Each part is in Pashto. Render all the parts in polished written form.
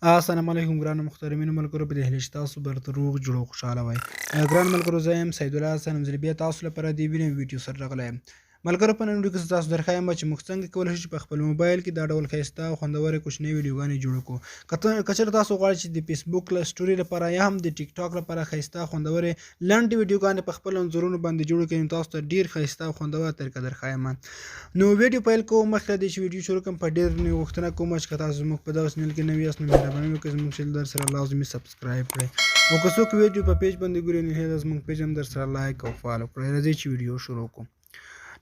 السلام علیکم ګرانو محترمینو ملګرو، په دې هیله چې تاسو به راته روغ جوړ او خوشحاله وئ. ګران ملګرو، زه یم سعید الله حسن، ځل بیا تاسو لپاره د یوې نوې ویډیو سره راغلی یم. ملګرو، په نن ویډیو کې تاسو درښایم چې موږ څنګه کولی شو چې په خپل موبایل کې دا ډول ښایسته او خوندورې کوچنۍ ویډیوګانې جوړې کړو. که چېرې تاسو غواړئ چې د فیسبوک له سټوري لپاره یا هم د ټیک ټاک لپاره ښایسته او خوندورې لنډې ویډیوګانې په خپلو انځورونو باندې جوړې کړئ، نو تاسو ته ډېر ښایسته او خوندوره طریقه درښایم. نو ویډیو پیل کوم. مخکې له دې چې ویډیو شروع کړم، په ډېر غوښتنه کوم چې که تاسو زموږ په دغه چینل کې نوي یاست، نو مهرباني وکړئ زموږ چینل در سره لازمي سبسکرایب کړئ، او که څوک ویډیو په پیج باندې ګوري، نو هیله زموږ پیج هم در سره لایک او فالو کړئ. راځئ چې ویډیو شروع کړو.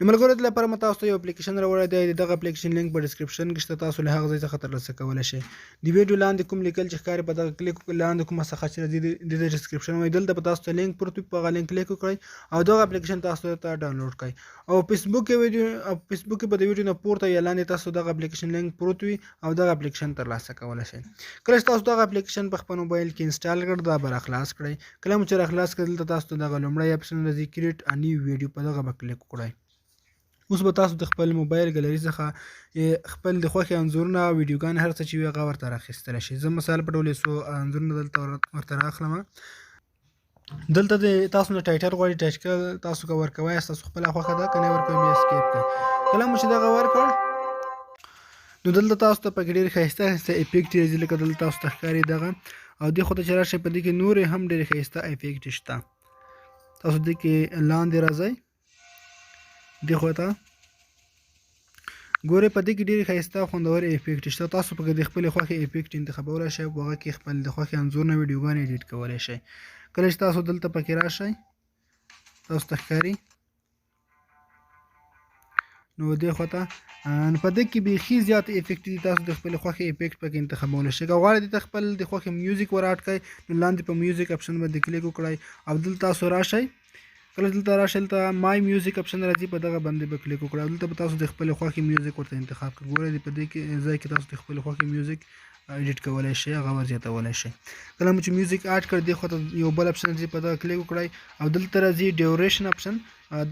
نو ملګرو، د لپاره مو تاسو ته یو اپلیکیشن راوړی دی. دغه اپلیکیشن لینک په ډیسکریپشن کې شته، تاسو له هغه ځای څخه ترلاسه کولی شئ. د ویډیو لاندې کوم لیکل چې ښکاري، په دغه کلیک وکړئ. لاندې کومه صفحه چې راځي، د ډیسکریپشن وایي، دلته به تاسو ته لینک پروت وي، په هغه لینک کلیک وکړئ او دغه اپلیکیشن تاسو ته ډاونلوډ کړئ، او فیسبوک کې ویډیو او فیسبوک کې به د ویډیو نه پورته یا لاندې تاسو دغه اپلیکیشن لینک پروت وي او دغه اپلیکیشن ترلاسه کولی شئ. کله چې تاسو دغه اپلیکیشن په خپل موبایل کې انسټال کړ، دا به راخلاص کړئ. کله مو چې راخلاص کړ، دلته تاسو ته دغه لومړی اپشن راځي، کریټ ا نیو ویډیو، په دغه به کلیک وکړئ. اوس به تاسو د خپل موبایل ګلری څخه خپل د خوښې انځورونه، ویډیوګانې، هر څه چې وي هغه ورته راخیستلی شئ. زه مثال په ډول یو څو انځورونه دلته ورته راخلم. دلته د تاسو نه ټایټل غواړي، ټایټل تاسو که ورکوئ تاسو خپله خوښه ده، که نه ورکوئ بیا سکیپ کړئ. کله مو چې دغه ورکړ، نو دلته تاسو ته پکې ډېر ښایسته ښایسته افیکټ راځي، لکه دلته تاسو ته ښکاري دغه. او دې خو ته چې راشئ، په دې کې نورې هم ډېرې ښایسته افیکټ شته. تاسو دې کې لاندې راځئ، دې خوا ته ګورئ، په دې کې ډېرې ښایسته او خوندورې افیکټ شته. تاسو پکې د خپلې خوښې افیکټ انتخابولی شئ او په هغه کې خپل د خوښې انځورونه، ویډیوګانې ایډیټ کولی شئ. کله چې تاسو دلته پکې راشئ، تاسو ته ښکاري، نو دې خوا ته نو په دې کې بیخي زیات افیکټ دي. تاسو د خپلې خوښې افیکټ پکې انتخابولی شئ. که غواړئ دې ته خپل د خوښې میوزیک ور اډ کړئ، نو لاندې په میوزیک اپشن باندې کلیک وکړئ او دلته تاسو راشئ. کله دلته راشئ، دلته مای میوزیک اپشن راځي، په دغه باندې به کلیک وکړئ او دلته به تاسو د خپلې خوښې میوزیک ورته انتخاب کړئ. ګورئ، په دې کې ځای کې تاسو د خپلې خوښې میوزیک ایډیټ کولی شئ، هغه ور زیاتولی شئ. کله مو چې میوزیک اډ کړ، دې خوا ته یو بل اپشن راځي، په دغه کلیک وکړئ او دلته راځي ډیوریشن اپشن.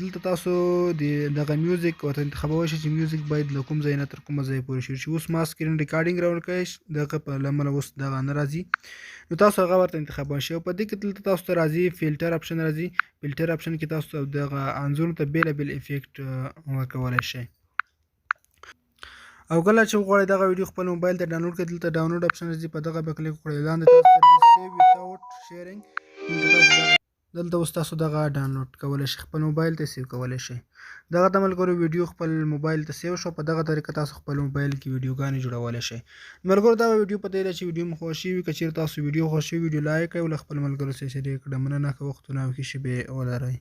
دلته تاسو د دغه میوزیک ورته انتخابولی شئ چې میوزیک باید له کوم ځای نه تر کومه ځای پورې شروع شي. اوس ما سکرین ریکارډینګ راوړی، دغه په لمله اوس دغه نه راځي، نو تاسو هغه ورته انتخابولی شئ. او په دې کې دلته تاسو ته راځي فلټر اپشن راځي. فلټر اپشن کې تاسو ته دغه انځورونو ته بېلابېل افیکټ ورکولی شئ. او کله چې وغواړئ دغه ویډیو خپل موبایل ته ډاونلوډ کړئ، دلته ډاونلوډ اپشن راځي، په دغه به کلیک وکړئ. لاندې تاسو ته راځي سیو ویتاوټ شیرینګ. دلته اوس تاسو دغه ډاونلوډ کولی شئ، خپل موبایل ته سیو کولی شئ. دغه د ملګرو ویډیو خپل موبایل ته سیو شو. په دغه طریقه تاسو خپل موبایل کې ویډیوګانې جوړولی شئ. ملګرو، دا ویډیو په دې چې ویډیو مو خوښ وي. که چیرې تاسو ویډیو خوښ وي، ویډیو لایک کړئ او له خپل ملګرو سره شریک کړئ. مننه، ښه وختونه او ښې شېبې ولرئ.